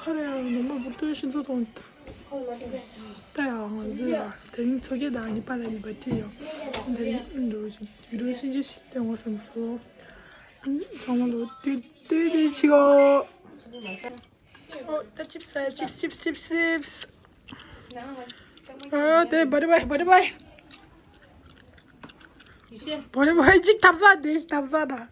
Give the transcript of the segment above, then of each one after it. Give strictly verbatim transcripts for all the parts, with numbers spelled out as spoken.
ཁ་རེ་ཡང་ནོར་མ་བུར་ཏོའི་ཤིན་ཚོ་དང་། ད་ཡང་ང་ཚོས་ཡང་དེ་རིང་མཚོ་སྐྱེས་དང་ཨ་ནི་པཱ་ལགས་ཀྱི་བར་ཐི་ཡང་དེ་རིང་འགྲོ་བཞིན་ཡུལ་གྲུ་ཤིན་ཅི་ཞིག་བསྟན་འོང་བསམ་སོང་། ཚང་མ་ལོ་ཏོག་ཏོག་ཏོག་ཏོག་ཅིག་ཨོ། ཨོ་ད་ཅིབ་སི་ཟ་ཅིབ་སི་ཅིབ་སི་ཅིབ་སི་ཅིབ་སི། ཨོ་དེ་བོ་ལི་བོལ་བོ་ལི་བོལ། བོ་ལི་བོལ་ཅིག་ཐབ་ས་དེ་ཐབ་ས་ན།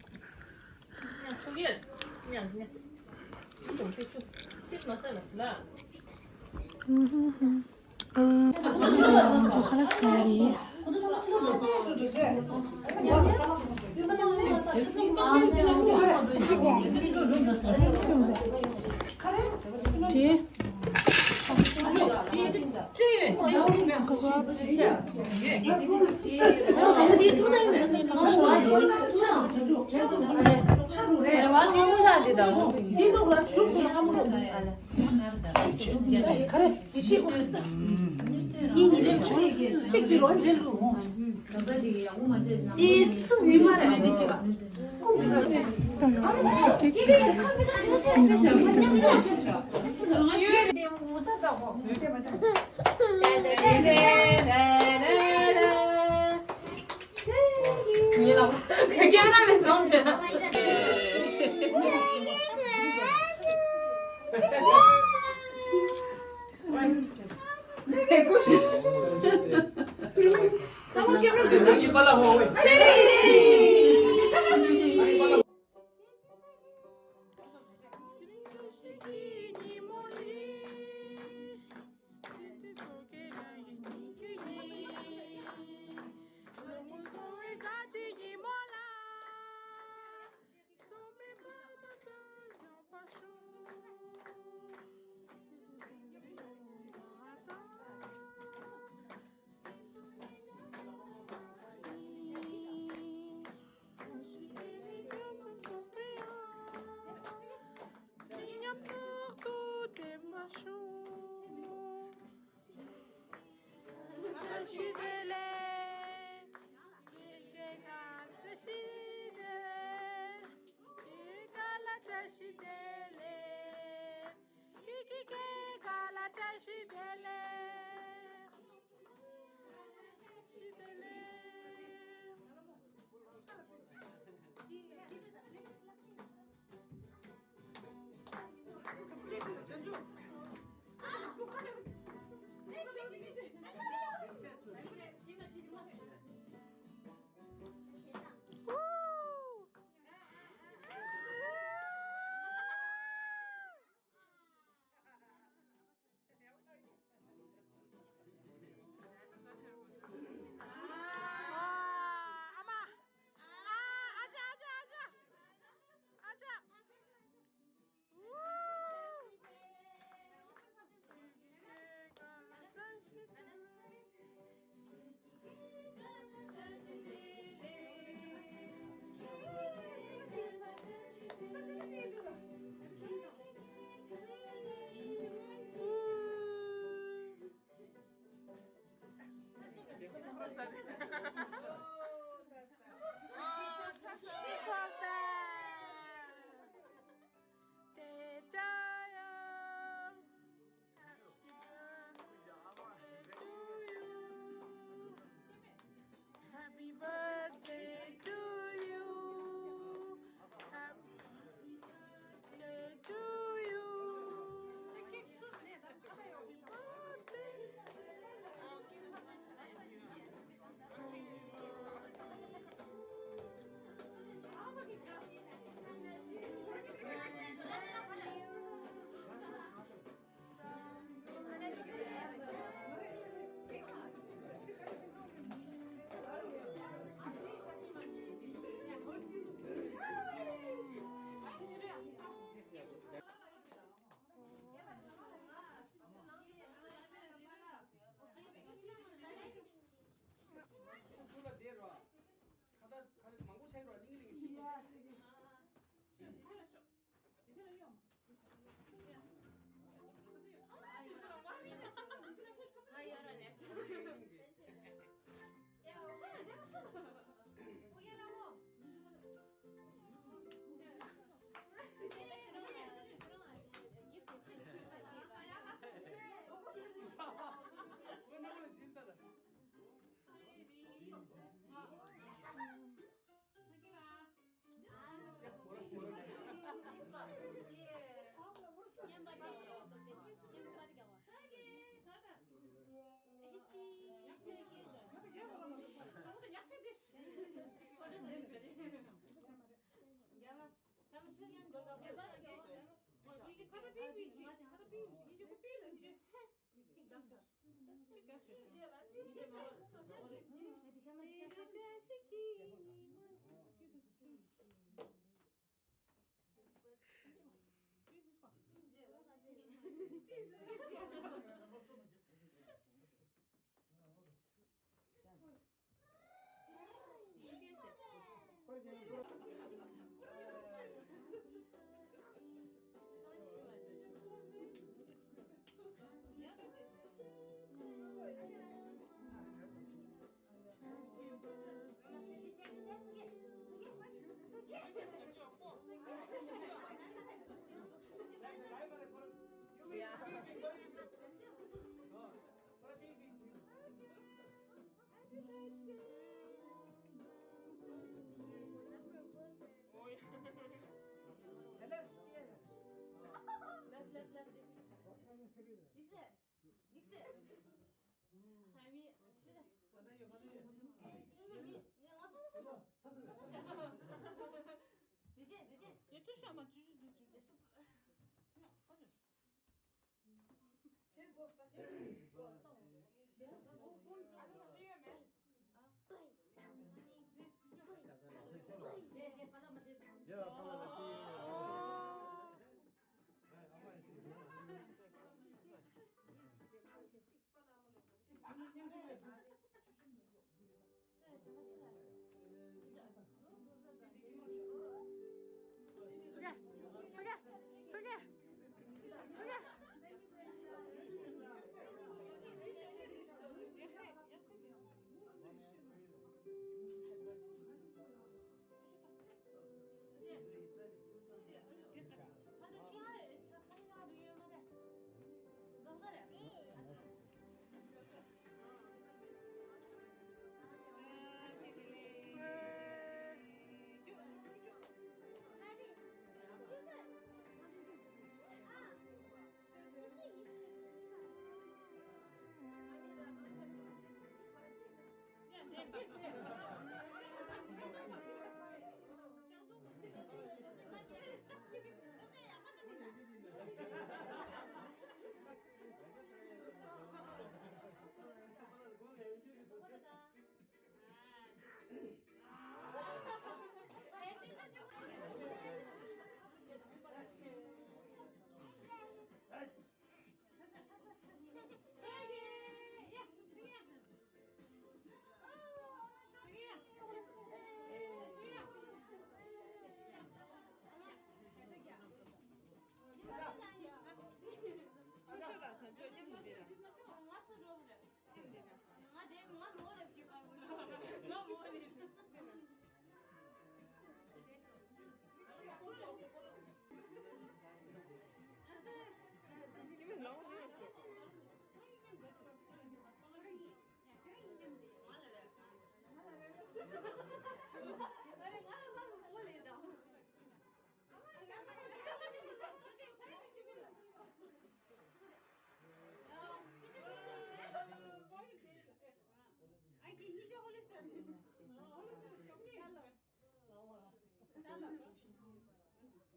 ཁ་ཏ་པི་བི་ཆི། ཁ་ཏ་པི་བི་ཆི། ཡིན་གཅིག་པུ་པི་ལ་ཟེར། གཅིག་གདམ་ཤོག་གཅིག་གདམ་ཤོག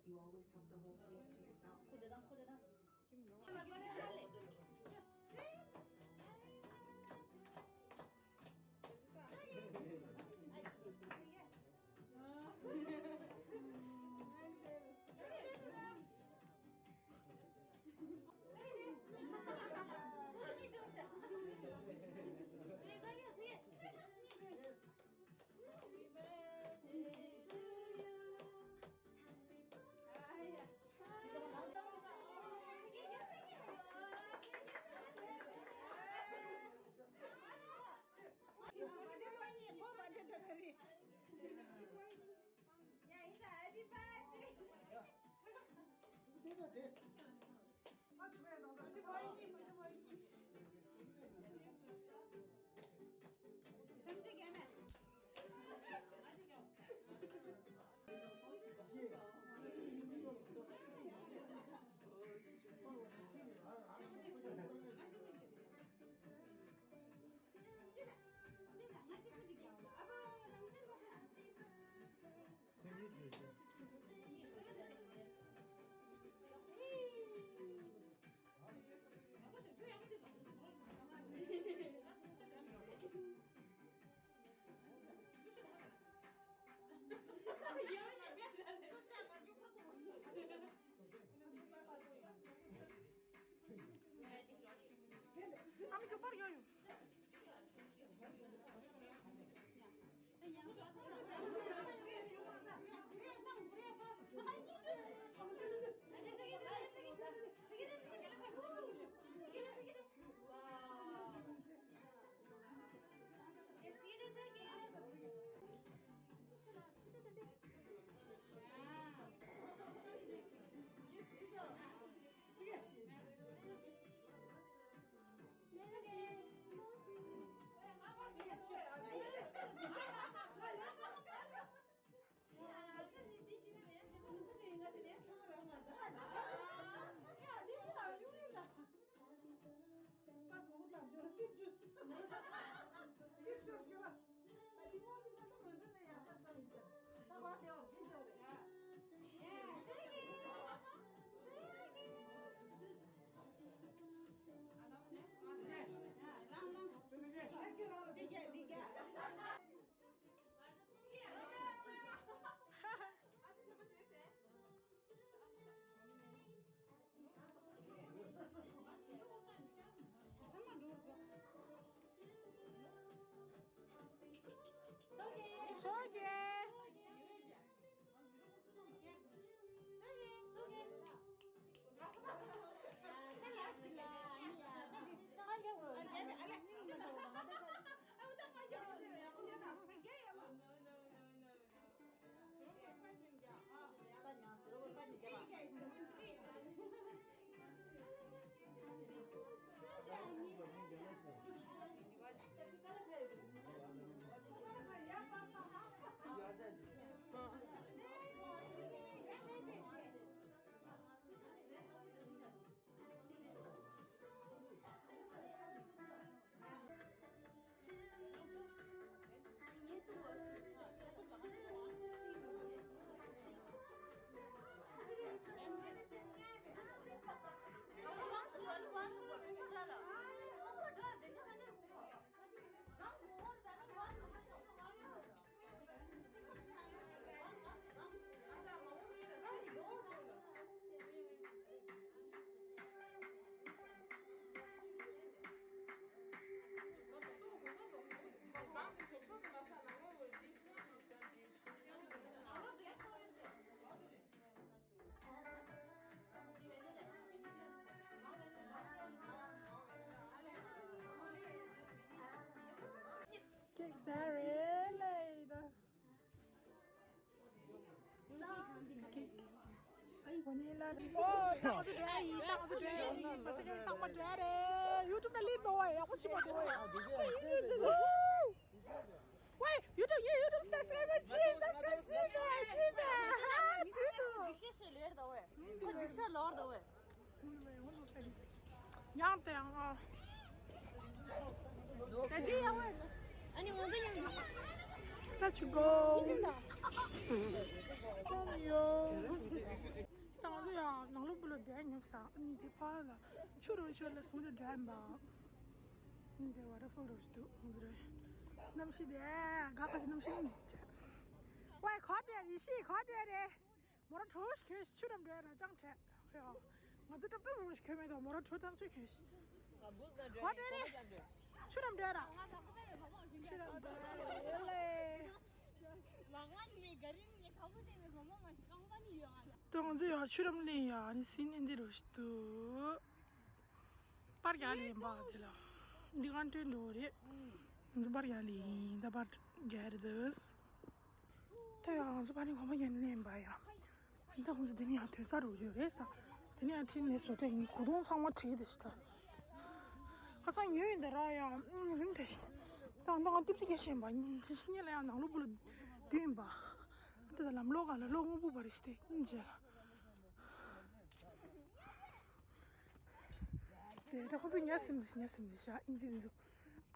You always have the whole place to yourself. ཟ་རེད་ལེ་ད། ཨོ་ནི་ལ། ཨོ་ཏང་ཏུ་འགྲོ་ཡ་ཡིན། ཏང་ཏུ་འགྲོ་ཡ་ཡིན། ང་ཚོ་ཚང་མ་འགྲོ་ཡ་རེད། ཡུ་ཊུབ་ནང་སླེབས་འདུག་བ། ཡག་པོ་བྱེད་པ་འདུག་བ། ཝེ་ཡུ་ཊུབ་ཡིན། ཡུ་ཊུབ་སབ་སི་ཀ་རེབ་བྱེད། སབ་སི་ཀ་རེབ་བྱེད་པ་བྱེད་པ། ཨ་ནི་ཁོ་འཇིགས་ཤར་ལོར་འདུག་བས། ཡང་དེ་ཡང་ཨ། ད་འདི་ཡང་བས། ཨ་ནི་ང་ཚོ་ཡང་། Let's go. ཡོ། ད་ང་ཚོ་ཡང་ནང་ལོགས་སྦུག་ལ་བསྡད་ཉོབ་ས། ཨ་ནི་དེ་ཕར་ལ་ཆུ་རུ་ཆུ་ལ་སོང་དེ་འདྲ་ཡིན་པ། ཨ་ནི་དེ་ཝ་ཊར་ཕོལ་རུ་ཞིག་འདུག་ཨ་ནི་རེད། གནམ་གཤིས་དེ་ག་ག་ཞིག་གནམ་གཤིས་ཡིན་ཅེ། ཝེ་ག་དེ་ཡེ་ཤེས་ག་དེ་རེད། མོ་རང་གྲོ་ཞིག་གྱོན་ཤིག་ཆུ་རམ་འགྲོ་ཡ་ར་ཅང་ཁྲེ། ཧེ་ཧོ། ང་ཚོ་ཏྲབ་ཏྲབ་རོ་ཞིག་གྱོན་མེད་དོ། མོ་རང་གྲོ་ཐག་ཆོད་གྱོན་ཤིག་ཧོ་ཏྲེ་རེ། ཆུ་རམ་འགྲོ་ཡ་ར། ཆུ་རམ་འགྲོ་ཡ་ར་ཡེ་ལེ། ཏང་ཙེ་ཡ་ཆུ་རམ་ལེན་ཡ་ནི་སི་ནི་འདི་རོ་ཞིག་ཏུ། པར་རྒྱག་ལེན་པ་དེ་ལ། འདི་གང་སྤྲོད་འགྲོ་རེད། ང་ཚོ་པར་རྒྱག་ལེན་ད་པར་རྒྱག་རེད་དུས། ད་ཡང་ང་ཚོ་ཕ་ནི་གོམ་པ་ཡན་ལེན་པ་ཡང་། ད་ཁོང་ཚོ་དེ་ནི་ཡང་དོན་ས་རུ་བརྗོད་རེད་ས། དེ་ནི་ཡང་ཁྲིད་ནས་བཟོ་ཐད་ཡིན། གོ་དོང་ཚང་མ་བྲིས་དེ་ཤི་ད། ཁ་སང་ཉོས་ཡིན་ད་ར་ཡང་རིང་དེ་ཤི། ད་ང་ད་ང་ཏིབ་ཙི་སྐྱེ་ཤེས་ཡིན་པ་ཉིན་ཤི་ཤི་ཉིན་ལ་ཡང་ནང་ལོ་བུ་ལ་བདུན་པ། ད་ད་ལམ་ལོག་ག་ལ་ལོ་སྔོན་པོ་བ་རེ་ཤི་དེ་ཉིན་རྗེས་ལ། དེ་ད་ཁོང་ཚོ་ཉ་སིམ་དེ་ཤི་ཉ་སིམ་དེ་ཤ་ཨིན་ཇི་དེ་ཚོ།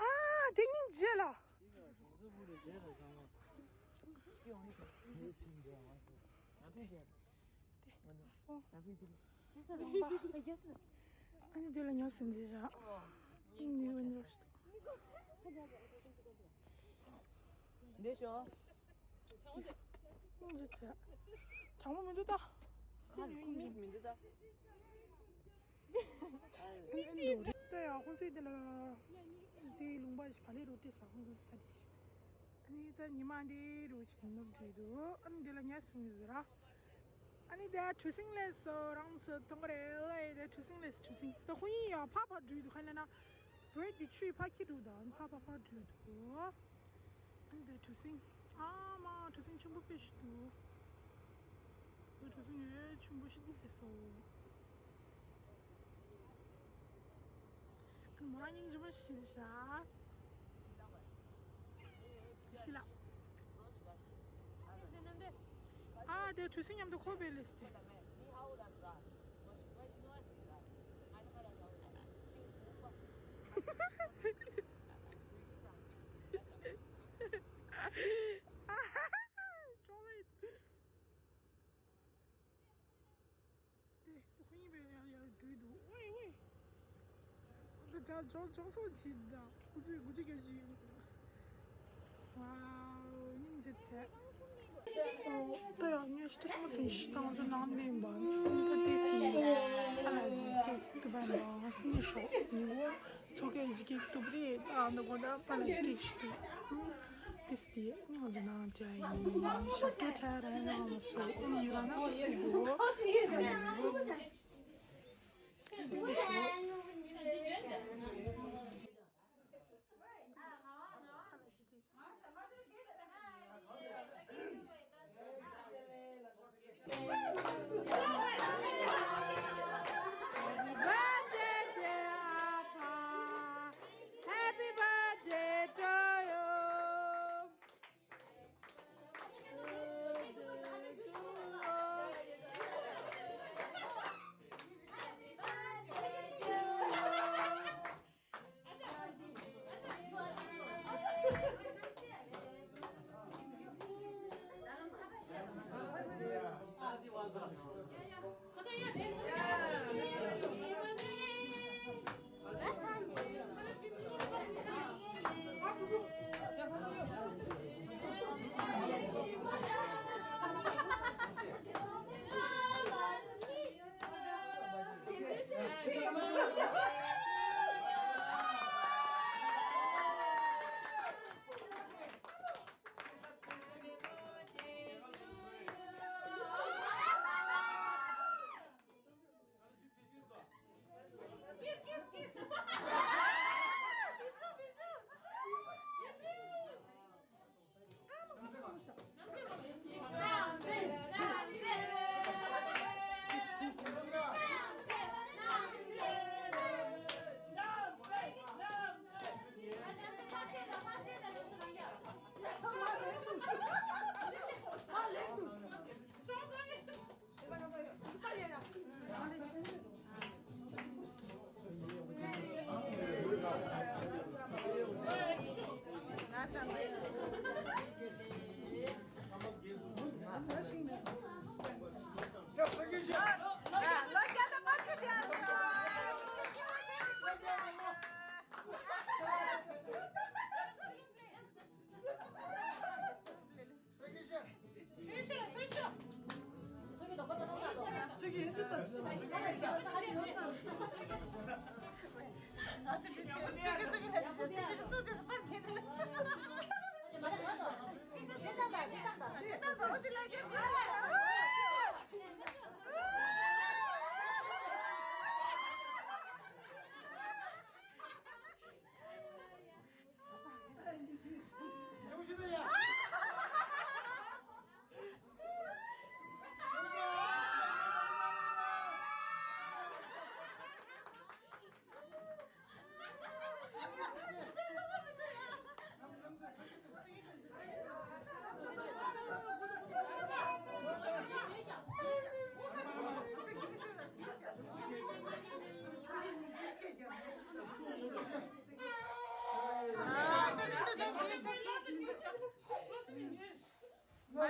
ཨ་དེ་ཉིན་རྗེས་ལ། ཨ་ནི་དེ་ལ་ཉོ་སེམས་དེ་བཞག་ཨ་ནི་དེ་ལ་ཉོ་སེམས་དེ་བཞག་འདི་ཤོ། གྲང་མོ་མི་འདུག་ད། ཁ་ལ་ཁུ་མིག་མི་འདུག་ད། ལྟོས་ཡ་ཁོང་ཚོས་དེ་ལ། དེའི་ལུང་པ་ཞིག་བ་ལས་རོ་ཏི་ས་ཁོང་ཚོ་ས་དེ་ཞིག་ཨ་ནི་ད་ཉི་མ་འདི་རུ་ཆེན་མོ་བྲིས་འདུག་ཨ་ནི་འདི་ལ་ཉ་སིང་ཡོད་ར། ཨ་ནི་ད་གྲུ་གཟིངས་ལས་སོ་རང་ཚོ་གཏོང་གི་རེད་ལ། ཡི་ད་གྲུ་གཟིངས་ལས་སོ་གྲུ་གཟིངས་ད་ཁོ་ཡིན་ཡ་ཕ་ཕ་བྲིས་འདུག་ཁ་ན་ན་བྲེད་དེ་ཆུའི་ཕ་ཁྱི་འདུག་ད་ཨ་ནི་ཕ་ཕ་ཕ་བྲིས་འདུག་ཨ་ནི་ད་གྲུ་གཟིངས་ཨ་མ་གྲུ་གཟིངས་ཆེན་པོ་དཔེ་ཞིག་འདུག་ད་གྲུ་གཟིངས་ཡོད་ཆེན་པོ་ཞིག་སླེབས་སོ། མོ་རང་སྙིང་རྗེ་མོ་ཞིག་བྱ། ཤི་ལ། ཨ་དེ་གྲུ་གཟིངས་མཉམ་དུ་ཁོ་བེ་ལེས་ཏེ། ཅོག་ལེ། དེ་ཁོ་གཉིས་པས་ཡར་ཡར་འགྲོ་གི་འདུག་ཝེ་ཝེ། འདི་ཅག་ཅོག་ཅོག་སོ་ཆི་ད། ཁོ་ཚོས་དགུ་བཅུ་གྱ་བཞི་ཡོད། ཝའོ་སྙིང་རྗེ་ཆེ། ཨོ་ད་ཡང་ངས་ཤི་ཏི་སོང་སིང་ཤི་ཏང་ཚོ་ནང་ནས་འབའ་ད་དེ་སིང་ཨ་ལ་ཇི་ཀེག་ཏུ་བན་འབའ་སྙིང་ཤོག་ཉི་འོ་ཚོ་ཀེ་ཇི་ཀེག་ཏུ་བ་རེད། ཨ་འདི་གོ་ད་པ་ལ་ཇི་ཀེག་ཤི་ཏུ་དེ་སི་དེ་ང་ཚོ་ནང་ཅ་ཡིན་ཤ་ཏོ་ཐ་ར་ཡང་མ་སོ་ཨུ་ཡི་ར་ན་ཨུ་ཡི་ར། Happy birthday to you. ཨ་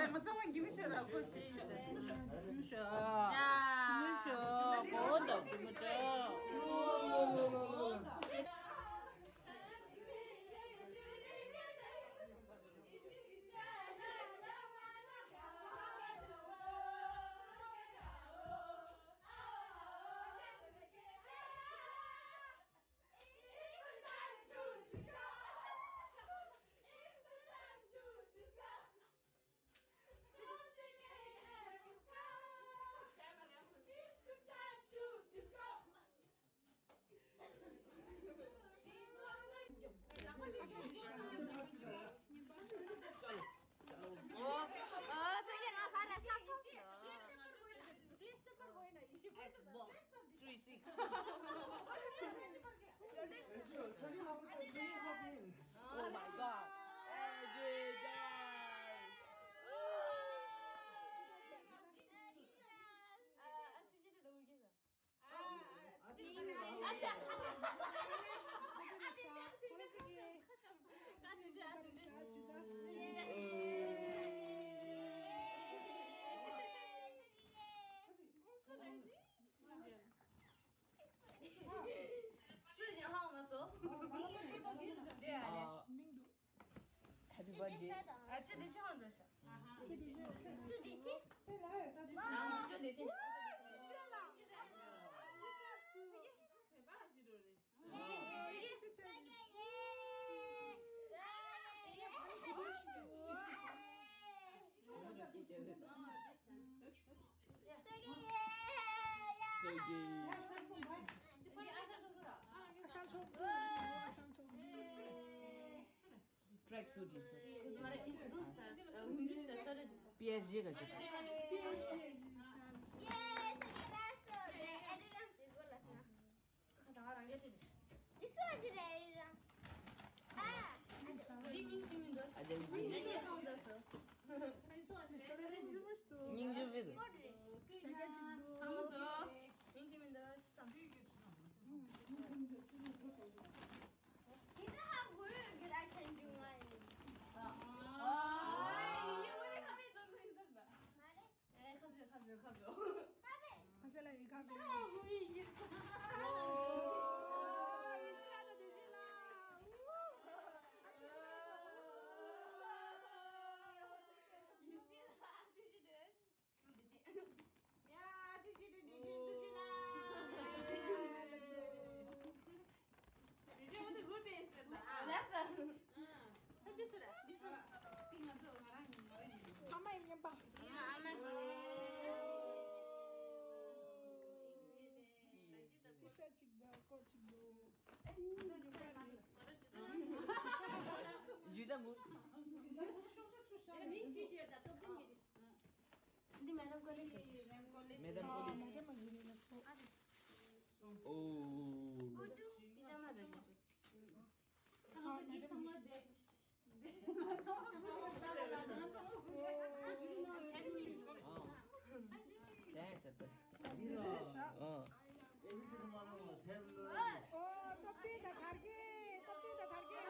མ་ཚང་མ་give me shot ལ་ཁོ་ཤེས་ཡོད། སུ་ཤོ། སུ་ཤོ། ཡ། སུ་ཤོ། གོ་ད་སུ་མ་ཏྲ། Xbox three six. Oh my god. Happy birthday. ཨ་ཅོ་དེ་ཅི་ཧང་འདུག་ཤག་ཨ་ཅོ་དེ་ཅི། མ་མ་ཅོ་དེ་ཅི། Track suit is. P S G ག་ཅི། སྙིང་རྗེ་བི་དུ། ཇུས་ལ་མོ། འདི་མེ་ཌམ་ཀོ་ལེ་ཀྱི། མེ་ཌམ་ཀོ་ལེ། ཨོ། པི་ཇ་མ་རེད། ཨོ། ཟས་ཟེར་ཏེ། ཨོ། ཨོ། སྟོབས་ལྡན་དང་དར་རྒྱས། སྟོབས་ལྡན་དང་དར་རྒྱས།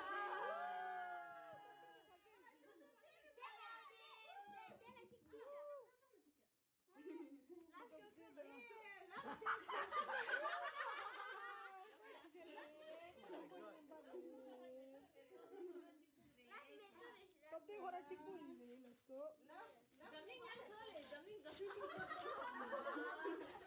སྟབས་བདེ་ཁོ་ར་གཅིག་པུ་ཡིན་ཟེར་ཡིན་ལ་སོ། འཛམ་གླིང་ཉམས་སོ་ལེ། འཛམ་གླིང་འཛམ་གླིང་།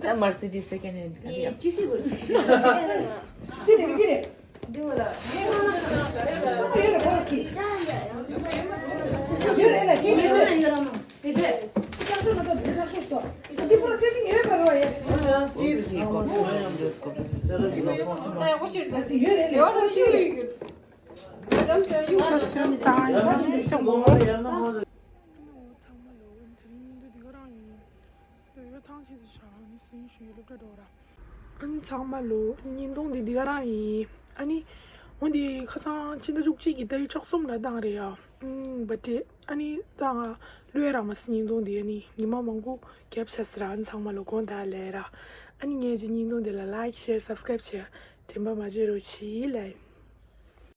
ད་Mercedes second hand ག་རེ་ཡ། ཚང་མ་ལོ། བརྙན་ཐུང་འདི་འདི་ག་རང་ཡིན། ཨ་ནི་ཚང་མ་ལོ། བརྙན་ཐུང་འདི་འདི་ག་རང་ཡིན། ཨ་ནི་འོ་འདི་ཁ་སང་ཕྱི་ཟླ་བཅུ་གཅིག་གི་ཏ་རིག་བཅུ་གསུམ་ལ་བཏང་རེད་ཡ། ཨུམ་བ་ཏྲེ། ཨ་ནི་ད་ང་ལོས་ར་མ་སི་བརྙན་ཐུང་འདི་ཨ་ནི་ཉི་མ་མང་པོ་རྒྱབ་ཆ་སི་ར། ཨ་ནི་ཚང་མ་ལོ་དགོངས་དག་ལེ་ར། ཨ་ནི་ངས་ཀྱི་བརྙན་ཐུང་འདི་ལ་like share subscribe བྱས། དྲན་པ་མ་བརྗེད་རོགས་གྱིས་ལེ།